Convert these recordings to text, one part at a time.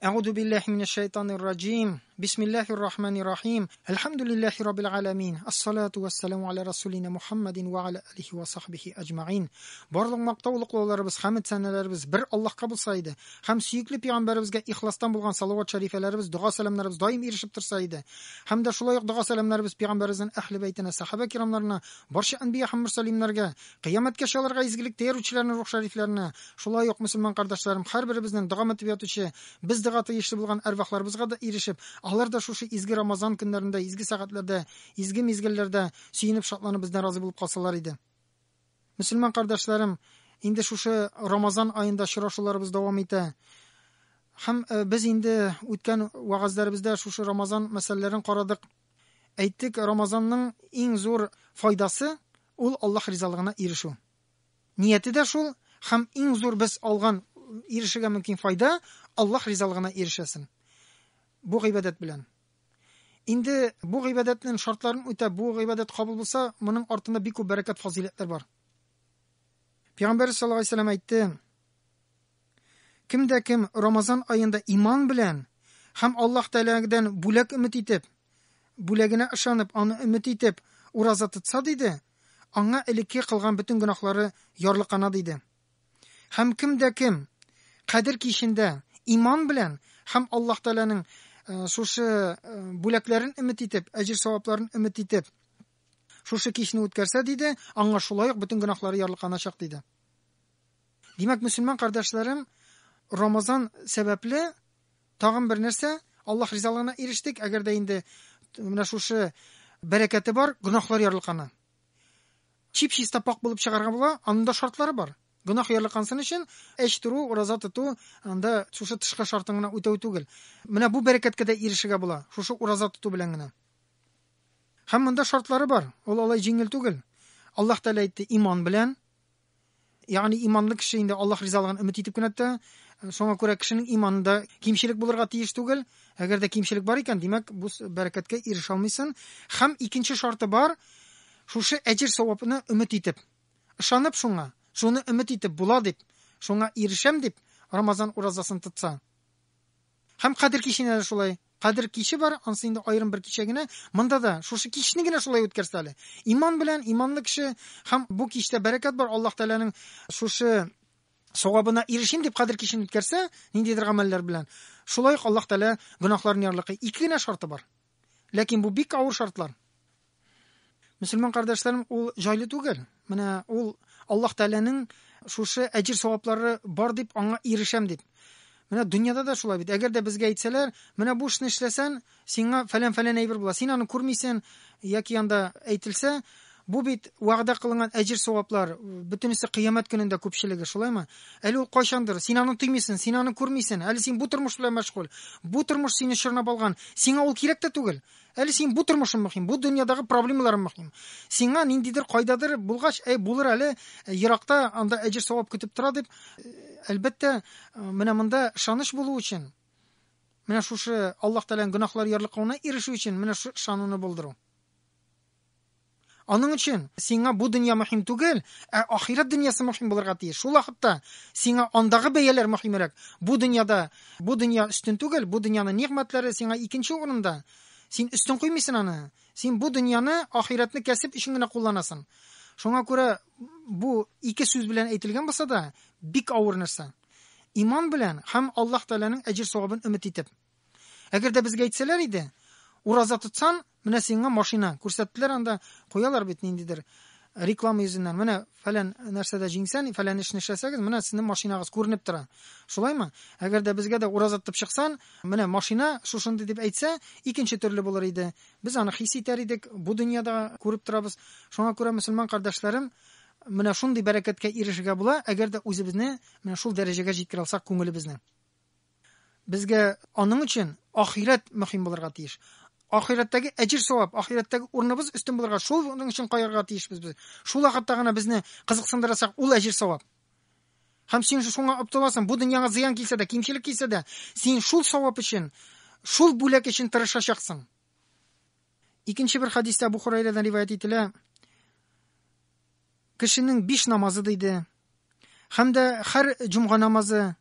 Әгъузу биллаһи минәш шайтанир раҗим. Бисмиллаһир рахманир рахим. Әлхәмдүлиллаһи раббил аламин. Ассалату вассаламу аля расулина Мухаммадин ва аля алихи ва сахбихи аҗмаин. Барлык мактау улуклауларыбыз, хәмд сәнәләребез бер Аллаһка булса иде. Һәм сөекле пәйгамбәребезгә ихластан булган салават шәрифәләребез, дога сәламнәребез даим ирешеп торса иде. Һәм дә шулай ук дога сәламнәребез пәйгамбәребезнең әһле бәйтенә, сахаба кирамнарына, барча әнбия һәм мөрсәлимнәргә, кыямәткәчә аларга изгелек тиярүчеләрнең рух шәрифләренә, шулай ук мөселман кардәшләрем, һәрберебезнең дога итеп ятучы, без дога тиешле булган әрвахларыбызга да ирешеп, алар да шушы изге Рамазан көннәрендә, изге сәгатьләрдә, изге мизгелләрдә сөенеп, шатланып бездән разый булып калсалар иде. Мөселман кардәшләрем, инде шушы Рамазан аенда очрашуларыбыз дәвам итә. Һәм э, без инде үткән вәгазьләребездә шушы Рамазан мәсьәләләрен карадык. Әйттек, Рамазанның иң зур файдасы ул Аллаһ ризалыгына ирешү. Нияте дә шул, һәм иң зур без алган ирешергә мөмкин файда Аллаһ ризалыгына ирешәсен. Бу гыйбадәт белән. Инде бу гыйбадәтнең шартларын үтәп, бу гыйбадәт кабул булса, моның артында бик күп бәрәкәт, фазыйләтләр бар. Пәйгамбәр саллаллаһу алейһи вәсәлләм әйтте: Кем дә кем Рамазан аенда иман белән һәм Аллаһ Тәгаләдән бүләк өмет итеп, бүләгенә ышанып, аны өмет итеп ураза тотса, диде, аңа элекке кылган бөтен гөнаһлары ярлыкана, диде. Һәм кем дә кем Кадер кичендә иман белән һәм Аллаһ Тәгаләнең э, шушы э, бүләкләрен өмет итеп, әҗер-савапларын өмет итеп, шушы кичне үткәрсә, диде, аңа шулай ук бөтен гөнаһлары ярлыканачак, диде. Димәк, мөселман кардәшләрем, Рамазан сәбәпле тагын бер нәрсә, Аллаһ ризалыгына ирештек, әгәр дә инде менә шушы бәрәкәте бар, гөнаһлар ярлыкана. Чип-чиста пак булып чыгарга була, аның да шартлары бар. Гөнаһ ярлыкансын өчен эч тору, ураза тоту, анда шушы тышкы шартын гына үтәү түгел. Менә бу бәрәкәткә дә ирешергә була, шушы ураза тоту белән генә. Һәм монда шартлары бар. Ул алай җиңел түгел. Аллаһ Тәгалә әйтте, иман белән. Ягъни иманлы кеше инде Аллаһ ризалыгын өмет итеп кенә тә, шуңа күрә кешенең иманында кимчелек булырга тиеш түгел. Әгәр дә кимчелек бар икән, димәк, бу бәрәкәткә ирешә алмыйсың. Һәм икенче шарты бар, шушы әҗер савапны өмет итеп, ышанып шуңа, шуны өмет итеп була дип, шуңа ирешәм дип, Рамазан уразасын тотса. Һәм Кадер киченә дә шулай. Кадер киче бар, ансы инде аерым бер кичә генә. Монда да шушы кичне генә шулай үткәрсә әле. Иман белән, иманлы кеше һәм бу кичтә бәрәкәт бар, Аллаһ Тәгаләнең шушы савабына ирешим дип Кадер кичен үткәрсә, ниндидер гамәлләр белән, шулай ук Аллаһ Тәгалә гөнаһларын ярлыкый. Ике генә шарты бар. Ләкин бу бик авыр шартлар. Мөселман кардәшләрем, ул җайлы түгел. Менә ул Аллаһ Тәгаләнең шушы әҗер саваплары бар дип аңа ирешәм дип. Менә дөньяда да шулай бит. Әгәр дә безгә әйтсәләр, менә бу эшне эшләсән, сиңа фәлән-фәлән әйбер була. Син аны күрмисең яки анда әйтелсә, бу бит вәгъдә кылынган әҗер саваплар, бөтенесе кыямәт көнендә күпчелеге, шулаймы? Әле ул кайчандыр, син аны тоймыйсың, син аны күрмисең, әле син бу тормыш белән мәшгуль. Бу тормыш сине чорнап алган. Сиңа ул кирәк тә түгел. Әле син бу тормышың мөһим, бу дөньядагы проблемаларың мөһим. Сиңа ниндидер кайдадыр булгач, әй булыр әле, э, еракта анда әҗер савап көтеп тора дип, э, әлбәттә, э, менә монда ышаныч булу өчен, менә шушы Аллаһ Тәгаләнең гөнаһлар ярлыкавына ирешү өчен менә шу ышануны булдыру. Аның өчен сиңа бу дөнья мөһим түгел, ә ахирәт дөньясы мөһим булырга тиеш. Шул вакытта сиңа андагы бәяләр мөһимрәк. Бу дөньяда бу дөнья өстен түгел, бу дөньяның нигъмәтләре сиңа икенче урында. Син өстен куймыйсың аны. Син бу дөньяны ахирәтне кәсеп өчен генә кулланасың. Шуңа күрә бу ике сүз белән әйтелгән булса да, бик авыр нәрсә. Иман белән һәм Аллаһ Тәгаләнең әҗер-савабын өмет итеп. Әгәр дә безгә әйтсәләр иде, ураза тотсан, менә сиңа машина күрсәттеләр анда, куялар бит ниндидер реклама йөзеннән. Менә фәлән нәрсәдә җиңсән, фәлән эшне эшләсәгез, менә сезнең машинагыз күренеп тора. Шулаймы? Әгәр дә безгә дә ураза тотып чыксан, менә машина шушындый дип әйтсә, икенче төрле булыр иде. Без аны хис итәр идек, бу дөньяда күреп торабыз. Шуңа күрә мөселман кардәшләрем, менә шундый бәрәкәткә ирешергә була, әгәр дә үзебезне менә шул дәрәҗәгә җиткерә алсак күңелебезне. Безгә аның өчен ахирәт мөһим булырга тиеш. Ахирәттәге әҗер савап, ахирәттәге урыныбыз өстен булырга, шул уның өчен кайгырырга тиешбез без. Шул вакытта гына безне кызыксындырачак ул әҗер савап. Һәм син шуңа омтыласың, бу дөньяңа зыян килсә дә, кимчелек килсә дә, син шул савап өчен, шул бүләк өчен тырышачаксың. Икенче бер хәдистә Абу Хурайрадан риваять ителә. Кешенең биш намазы диде. Һәм дә һәр җомга намазы.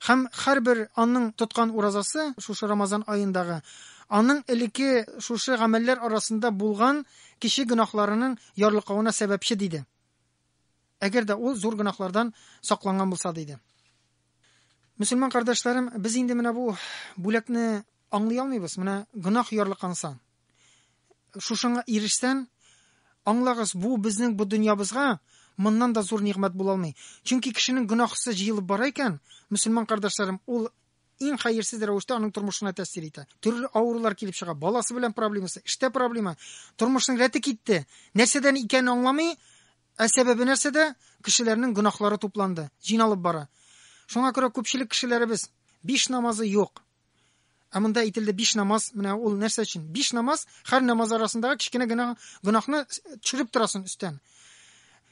Һәм һәрбер аның тоткан уразасы, шушы Рамазан аендагы, аның элекке шушы гамәлләр арасында булган кече гөнаһларының ярлыкавына сәбәпче, диде. Әгәр дә ул зур гөнаһлардан сакланган булса, диде. Мөселман кардәшләрем, без инде менә бу бүләкне аңлый алмыйбыз. Менә гөнаһ ярлыканса, шушыңа ирешсән, аңлагыз, бу безнең бу дөньябызга моннан да зур нигъмәт була алмый. Чөнки кешенең гөнаһысы җыелып бара икән, мөселман кардәшләрем, ул иң хәерсез рәвештә аның тормышына тәэсир итә. Төрле авырулар килеп чыга, баласы белән проблемасы, эштә проблема, тормышның рәте китте. Нәрсәдән икәнен аңламый, ә сәбәбе нәрсәдә? Кешеләрнең гөнаһлары тупланды, җыйналып бара. Шуңа күрә күпчелек кешеләребез биш намазы юк. Ә монда әйтелде биш намаз, менә ул нәрсә өчен? Биш намаз, һәр намаз арасындагы кечкенә генә гөнаһны төшереп торасың өстән.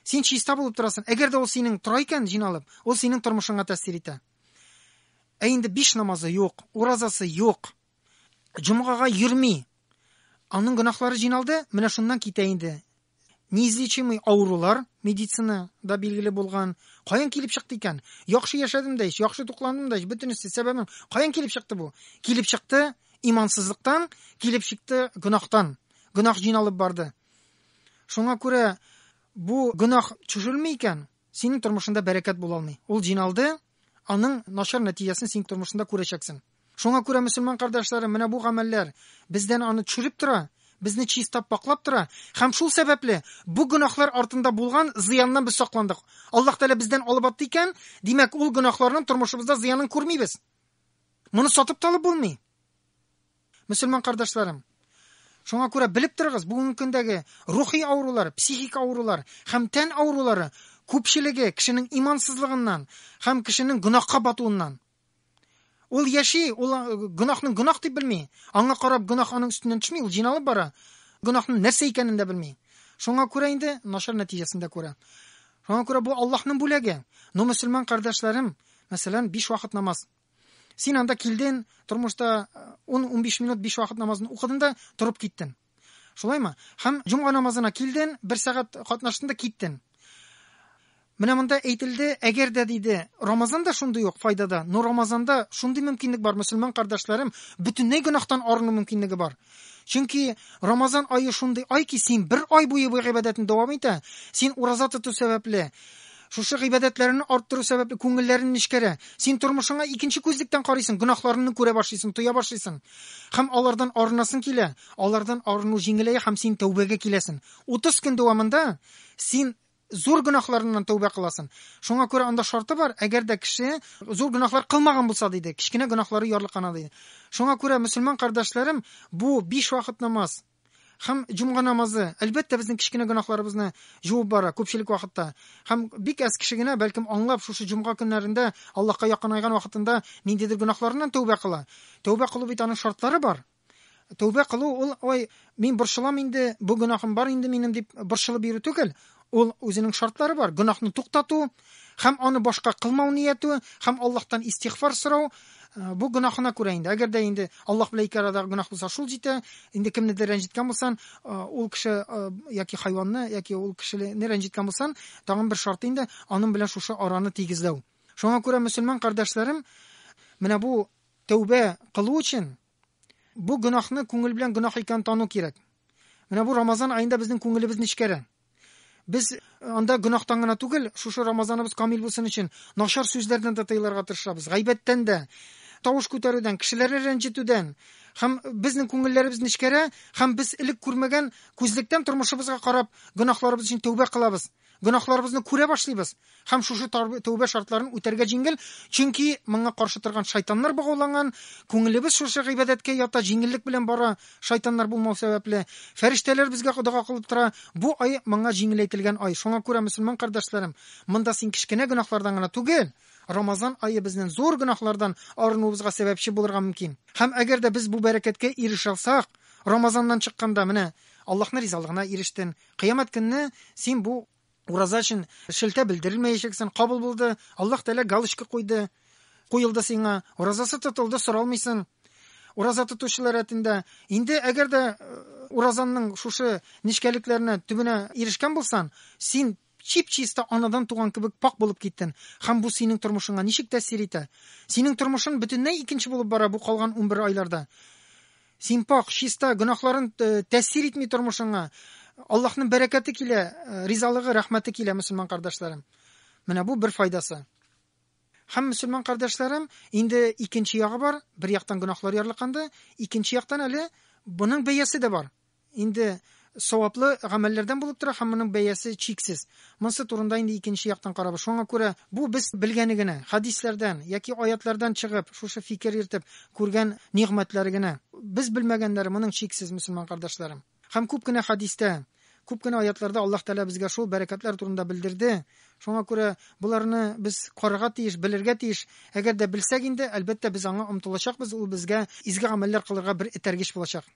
Син чиста булып торасың. Әгәр дә ул синең тора икән җыйналып, ул синең тормышыңа тәэсир итә. Ә инде биш намазы юк, уразасы юк, җомгага йөрми. Аның гөнаһлары җыйналды, менә шуннан китә инде. Неизлечимый авырулар медицинада билгеле булган. Каян килеп чыкты икән? Яхшы яшәдем дә ич, яхшы тукландым да ич, бөтенесе сәбәбен. Каян килеп чыкты бу? Килеп чыкты имансызлыктан, килеп чыкты гөнаһтан. Гөнаһ җыйналып барды. Шуңа күрә бу гөнаһ төшерелми икән, синең тормышында бәрәкәт була алмый. Ул җыйналды, аның начар нәтиҗәсен син тормышында күрәчәксең. Шуңа күрә мөселман кардәшләрем, менә бу гамәлләр бездән аны төшереп тора, безне чиста паклап тора һәм шул сәбәпле бу гөнаһлар артында булган зыяннан без сакландык. Аллаһ Тәгалә бездән алып атты икән, димәк, ул гөнаһларның тормышыбызда зыянын күрмибез. Моны сатып та алып булмый. Мөселман кардәшләрем, шуңа күрә белеп торыгыз, бүгенге көндәге рухи авырулар, психик авырулар һәм тән авырулары күпчелеге кешенең имансызлыгыннан һәм кешенең гөнаһка батуыннан. Ул яши, ул гөнаһның гөнаһ дип белми. Аңа карап гөнаһ аның өстеннән төшми, ул җыйналып бара. Гөнаһның нәрсә икәнен дә белми. Шуңа күрә инде начар нәтиҗәсен дә күрә. Шуңа күрә бу Аллаһның бүләге. Но мөселман кардәшләрем, мәсәлән, биш вакыт намаз. Син анда килдең, тормышта 10-15 минут биш вакыт намазын укыдың да торып киттең. Шулаймы? Һәм җомга намазына килдең, бер сәгать катнаштың да киттең. Менә монда әйтелде, әгәр дә диде, Рамазан да шундый ук файдада, но Рамазанда шундый мөмкинлек бар, мөселман кардәшләрем, бөтенләй гөнаһтан арыну мөмкинлеге бар. Чөнки Рамазан ае шундый ай ки, син бер ай буе бу гыйбадәтне дәвам итә, син ураза тоту сәбәпле, шушы гыйбадәтләрне арттыру сәбәпле күңелләрен нечкәрә. Син тормышыңа икенче күзлектән карыйсың, гөнаһларыңны күрә башлыйсың, тоя башлыйсың. Һәм алардан арынасың килә. Алардан арыну җиңеләя һәм син тәүбәгә киләсең. 30 көн дәвамында син зур гөнаһларыннан тәүбә кыласың. Шуңа күрә анда шарты бар, әгәр дә кеше зур гөнаһлар кылмаган булса диде, кечкенә гөнаһлары ярлыкана диде. Шуңа күрә мөселман кардәшләрем, бу биш вакыт намаз һәм җомга намазы, әлбәттә, безнең кечкенә гөнаһларыбызны җуып бара күпчелек вакытта. Һәм бик әз кеше генә, бәлкем, аңлап, шушы җомга көннәрендә Аллаһка якынайган вакытында ниндидер гөнаһларыннан тәүбә кыла. Тәүбә кылу бит аның шартлары бар. Тәүбә кылу ул, ой, мин борчылам инде, бу гөнаһым бар инде минем дип борчылып йөрү түгел. Ул үзенең шартлары бар. Гөнаһны туктату һәм аны башка кылмау нияте һәм Аллаһтан истигъфар сорау, бу гөнаһына күрә инде. Әгәр дә инде Аллаһ белән ике арадагы гөнаһ булса, шул җитә. Инде кемнедер рәнҗеткән булсан, ул кеше яки хайванны, яки ул кешене рәнҗеткән булсан, тагын бер шарты инде аның белән шушы араны тигезләү. Шуңа күрә мөселман кардәшләрем, менә бу тәүбә кылу өчен бу гөнаһны күңел белән гөнаһ икәнен тану кирәк. Менә бу Рамазан аенда безнең күңелебез нечкәрә. Без анда гөнаһтан гына түгел, шушы Рамазаныбыз камил булсын өчен начар сүзләрдән дә тыелырга тырышабыз, гайбәттән дә, тавыш күтәрүдән, кешеләрне рәнҗетүдән. Һәм безнең күңелләребез нечкәрә, һәм без элек күрмәгән күзлектән тормышыбызга карап, гөнаһларыбыз өчен тәүбә кылабыз. Гөнаһларыбызны күрә башлыйбыз һәм шушы тәүбә шартларын үтәргә җиңел, чөнки моңа каршы торган шайтаннар богауланган, күңелебез шушы гыйбадәткә ята, җиңеллек белән бара, шайтаннар булмау сәбәпле, фәрештәләр безгә дога кылып тора. Бу ай моңа җиңеләйтелгән ай. Шуңа күрә, мөселман кардәшләрем, монда син кечкенә гөнаһлардан гына түгел, Рамазан ае безнең зур гөнаһлардан арынуыбызга сәбәпче булырга мөмкин. Һәм әгәр дә без бу бәрәкәткә ирешә алсак, Рамазаннан чыкканда менә Аллаһның ризалыгына ирештең. Кыямәт көнне син бу ураза өчен шелтә белдерелмәячәксең, кабул булды, Аллаһ Тәгалә галочка куйды, куелды сиңа, уразасы тотылды, соралмыйсың. Ураза тотучылар рәтендә. Инде әгәр дә уразанның шушы нечкәлекләренә, төбенә ирешкән булсаң, син чип-чиста анадан туган кебек пак булып киттең. Һәм бу синең тормышыңа ничек тәэсир итә? Синең тормышың бөтенләй икенче булып бара бу калган 11 айларда. Син пак, чиста, гөнаһларын э, тәэсир итми тормышыңа. Аллаһның бәрәкәте килә, э, ризалыгы, рәхмәте килә, мөселман кардәшләрем. Менә бу бер файдасы. Һәм мөселман кардәшләрем, инде икенче ягы бар. Бер яктан гөнаһлар ярлыканды, икенче яктан әле буның бәясе дә бар. Инде саваплы гамәлләрдән булып тора һәм моның бәясе чиксез. Монысы турында инде икенче яктан карабыз. Шуңа күрә бу без белгәне генә, хәдисләрдән яки аятлардан чыгып, шушы фикер йөртеп күргән нигъмәтләре генә. Без белмәгәннәре моның чиксез, мөселман кардәшләрем. Һәм күп кенә хәдистә, күп кенә аятларда Аллаһ Тәгалә безгә шул бәрәкәтләр турында белдерде. Шуңа күрә боларны без карарга тиеш, белергә тиеш. Әгәр дә белсәк инде, әлбәттә, без аңа омтылачакбыз, ул безгә изге гамәлләр кылырга бер этәргеч булачак.